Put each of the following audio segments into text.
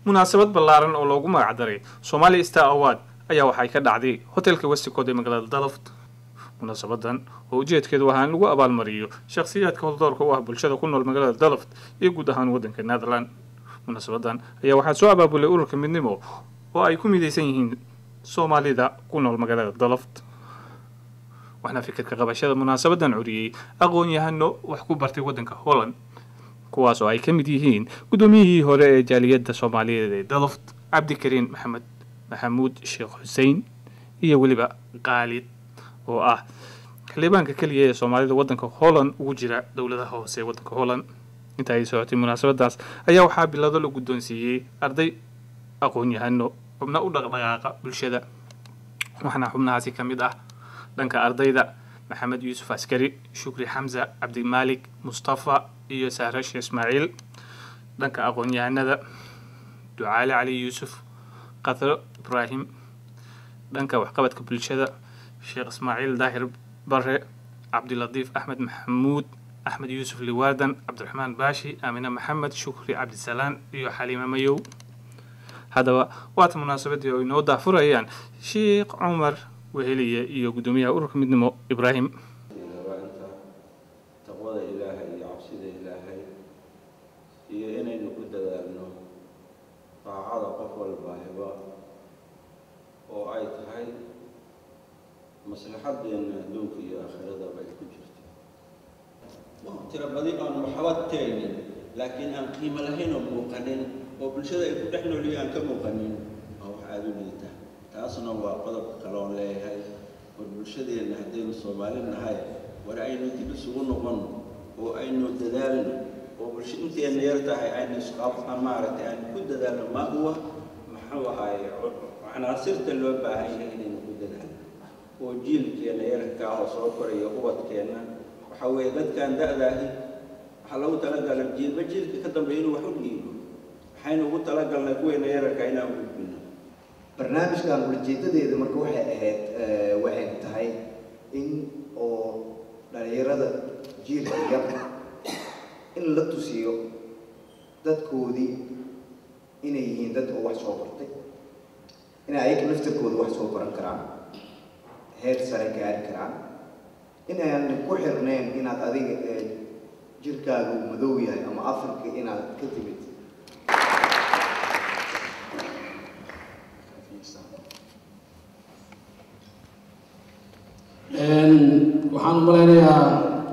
Munaasabad ballaaran oo loogu magacdaray Somali Star Award ayaa waxay ka dhacday hotelka Westcott ee magaalada Delft. Munaasabadan oo ujeedkeedu ahaa in lagu abaalmariyo shakhsiyaadka howldoorka u ah bulshada ku nool magaalada Delft iyo guud ahaan waddanka Netherland. Munaasabadan ayaa waxaa soo abaabulay ururka Midnimo oo ay ku midaysan yihiin Soomaalida ku nool magaalada Delft. Waxaana fikirka qabashada munaasabadan curiyey aqoon-yahano wax ku bartay waddanka Holland, kuwaas oo ay ka mid yihiin guddoomiyihii hore ee jaaliyadda Soomaaliyeed ee Delft, Cabdikariin Maxamed Maxamuud Sheekh Xuseen, iyo weliba Qaalid oo ah xildhibaanka keliya ee Soomaalida waddanka Holland ugu jira dowladaha hoose ee waddanka Holland. Inta ay socotay munaasabadaas ayaa waxaa bilado la guddoonsiiyey arday, aqoon-yahano, xubno u dhaqdhaqaaqa bulshada. Waxaana xubnahaasi ka mid ah dhanka ardayda Maxamed Yuusuf Askari, Shukri Xamza, Cabdimaalik Mustafa iyo Sahrash Ismaaciil. Dhanka aqoon-yahanada Ducaale Cali Yuusuf, Qadro Ibraahim. Dhanka waxqabadka bulshada Sheekh Ismaaciil Daahir Bare, Cabdilatiif Axmed Maxamuud, Axmed Yuusuf Liwaadan, Cabdiraxmaan Baashi, Aamine Maxamed, Shukri Cabdisalaan iyo Xaliime Mayow. Haddaba waata munaasabadii oo inoo daahfurayaan Sheekh Cumar Weheliye iyo guddoomiyaha ururka Midnimo Ibraahim. Waa inta taqwada Ilaahay iyo cabsida Ilaahay iyo inaynu ku dadaalno daacada qof walba hiba oo ay tahay maslaxadeenna adduunka iyo aakhiradaba ay ku jirto. Tiro badi oon waxba taraynin, laakiin aan qiimo lahayn oo muuqanin oo bulshada ay ku dhex noolyihiin aan ka muuqanin, waa wax aada u liita. Taasna waa qodobka kale oon leeyahay: war bulshadeenna haddaynu Soomaali nahay, war aynu dib isugu noqon oo aynu dadaalno oo bulsho inteenna yar tahay aynu isqab maaragtay aynu ku dadaalno. Ma huwa muxuu ahaaye canaasirta loo baahan yahay inaynu ku dadaalno oo jiilkeenna yararkaa oo soo koraya, ubadkeenna, waxaa weeye dadkan da'daahi waxaa lagu talagalay jiilba jiilka ka dambeeya inuu wax u dhiibo. Waxaynu ugu talagalnay kuweena yararka inaan gudbino. Barnaamijkan ujeedadeeda marka waxay ahayd, waxay tahay in oo dhalinyarada jiilka yar in la tusiyo dadkoodii inay yihiin dad oo wax soo bartay, inay ayaga naftirkooda wax soo baran karaan, heer sare gaari karaan, in aan ku xirnayn inaad adiga jirkaagu madow yahay ama Africa inaad ka timid. Waxaan u malaynayaa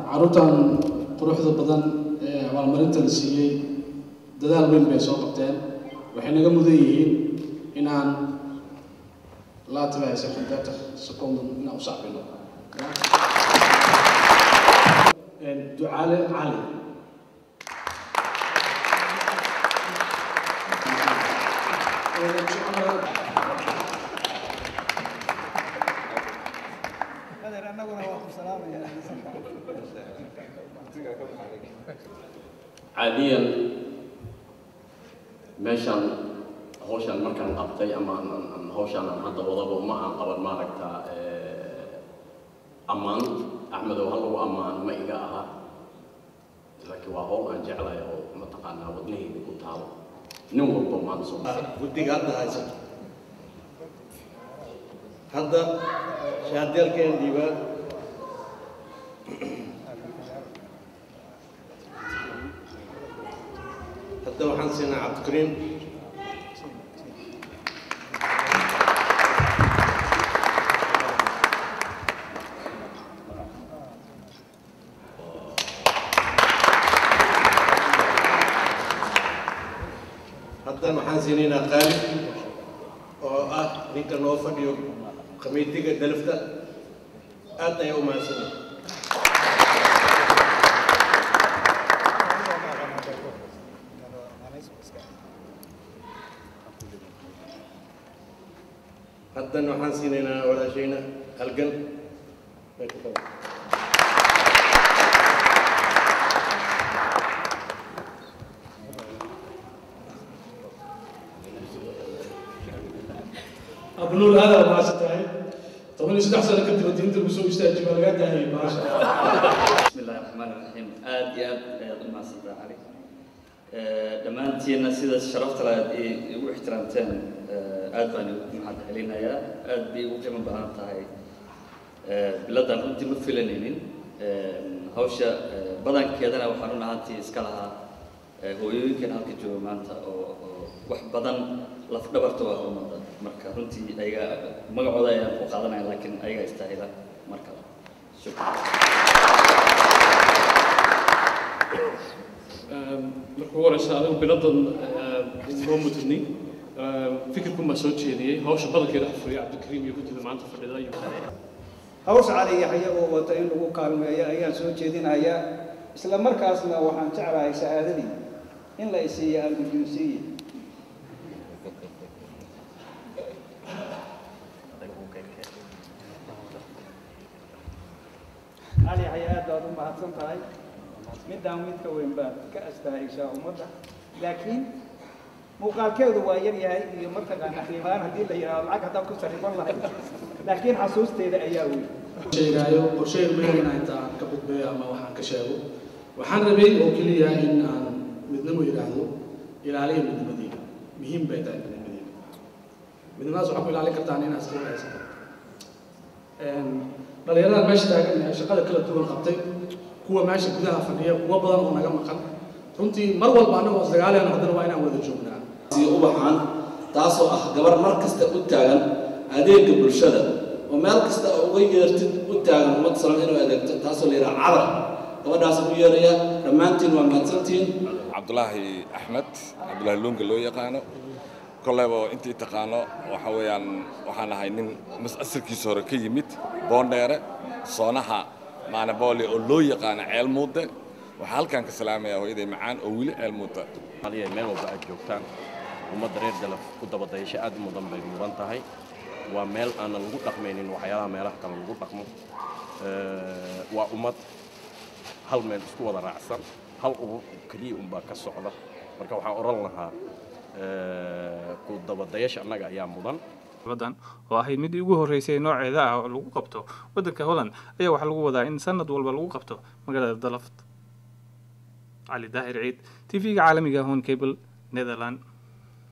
carruurtan quruxda badan ee abaalmarinta la siiyey dadaal weyn bay soo qabteen. Waxay naga mudan yihiin inaan laten wij zeggen 30 seconden inaan u sacbino. Ducaale Cali. Caadiyan meeshaan hawshaan markaan qabtay ama aan hawshaan aan hadda wadaba ma aan qaban, maaragta, ammaan Axmedow ha lagu ammaano ma iga aha, laakiin waa hawl aan jeclahay oo mataqaanaa wadnahayda ku taalo nin walba maanta soo Guddiga hadda haysato hadda shahaadiyaalkeen dhiibaa. Hadda waxaan siinaa Cabdikariim. Haddan waxaan siinaynaa Qaalib oo ah ninka noo fadhiyo qamiitiga Delfta. Aad ayaa u mahadsanyahay. Haddan waxaan siinaynaa walaashayna Halgan. Abnuur, aada mahadsan tahay. 13 sano kadib haddii inta lagu soo istaajiyo waa lagaa daahiyey bahasha. Bismi illahi raxmaan raxiim. Aad iyo aad ayaad u mahadsantaha, Cali. Dhammaantiinna sida sharafta leh aad igu ixtiraamteen aad baan igu mahad celinayaa. Aad bay igu qiimo badan tahay biladan. Runtii ma filanaynin. Hawsha badankeedana waxaan run ahaantii iska lahaa hooyooyinkan halka jooga maanta oo wax badan lafdhabarta waa ummadda. Marka runtii ayaga magacooda ayaan ku qaadanaya, laakiin ayaga istaahila. Mar kale shukran. Marka ugu horeysa, adigu biladan noo mudnay, fikirkun baa soo jeediyey. Hawsha badankeeda waxa fuliyay Cabdikariim iyo guddida maanta fadhida iyo Hawsha Cali Yaxye oo wata in lagu kaalmeeyo ayaan soo jeedinayaa. Isla markaasna waxaan jeclahay shahaadadii in la isiiyo, aan guddoonsiiye. Cali Yaxye, aad baad u mahadsan tahay. Middaan mid ka weyn baad ka astaahishaa ummadda, laakiin muuqaalkeedu waa yar yahay iyo mataqaana qiimaan haddii la yidhahdo lacag haddaad ku sarrifan lahayd, laakiin xasuusteeda ayaa weyn. Sheegaayo qorsheyga ma inaan inta aan ka gudbeeyo ama waxaan ka sheego. Waxaan rabay oo keliya in aan midnimo yidhaahdo. Ilaaliya midnimadiina, muhiim bay tahay midnimadiina. Midnimadaas waxaa ku ilaalin kartaan inaad iska waraysato dhalinyarada meesha taagan ee shaqada kala duwan qabtay, kuwa meesha gudaha fadhiya, kuwa badan oo naga maqan. Runtii mar walba annagoo isdagaalayno, haddana waa inaan wada joognaa. Ubaxan taasoo ah gabar mar kasta u taagan adeega bulshada oo meel kasta oo uga yeertid u taagan ummad salam inuu adeegto, taasoo la yidhaha Cadar. Gabadhaas u yeeraya. Dhammaantiin waa mahadsantihiin. Cabdulaahi Axmed Cabdulaahi Luunga loo yaqaano, kolleyba intii taqaano, waxa weeyaan waxaan ahay nin mas asalkiisa hore ka yimid Boondheere, soonaha Maanabooli oo loo yaqaano Ceel Muude. Waxaa halkan ka salaamayaa hooyaday macaan oo weli Ceel Muuda. Meel walba aad joogtaan, ummadda reer Dalaf ku dabadayasho aad u mudan bay mudan tahay. Waa meel aanan lagu dhaqmaynin waxyaalaha meelaha kale lagu dhaqmo. Waa ummad hal meel isku wada raacsan, hal urur keliya unbaa ka socda. Marka waxaan odhan lahaa ku dabadayasha annaga ayaa mudan. Badan oo ahayd midii ugu horreysay nooceeda ah oo lagu qabto waddanka Holland ayaa waxaa lagu wadaa in sanad walba lagu qabto magaalada Delft. Cali Daahir Ciid, TV-ga caalamiga Horn Cable, Netherland.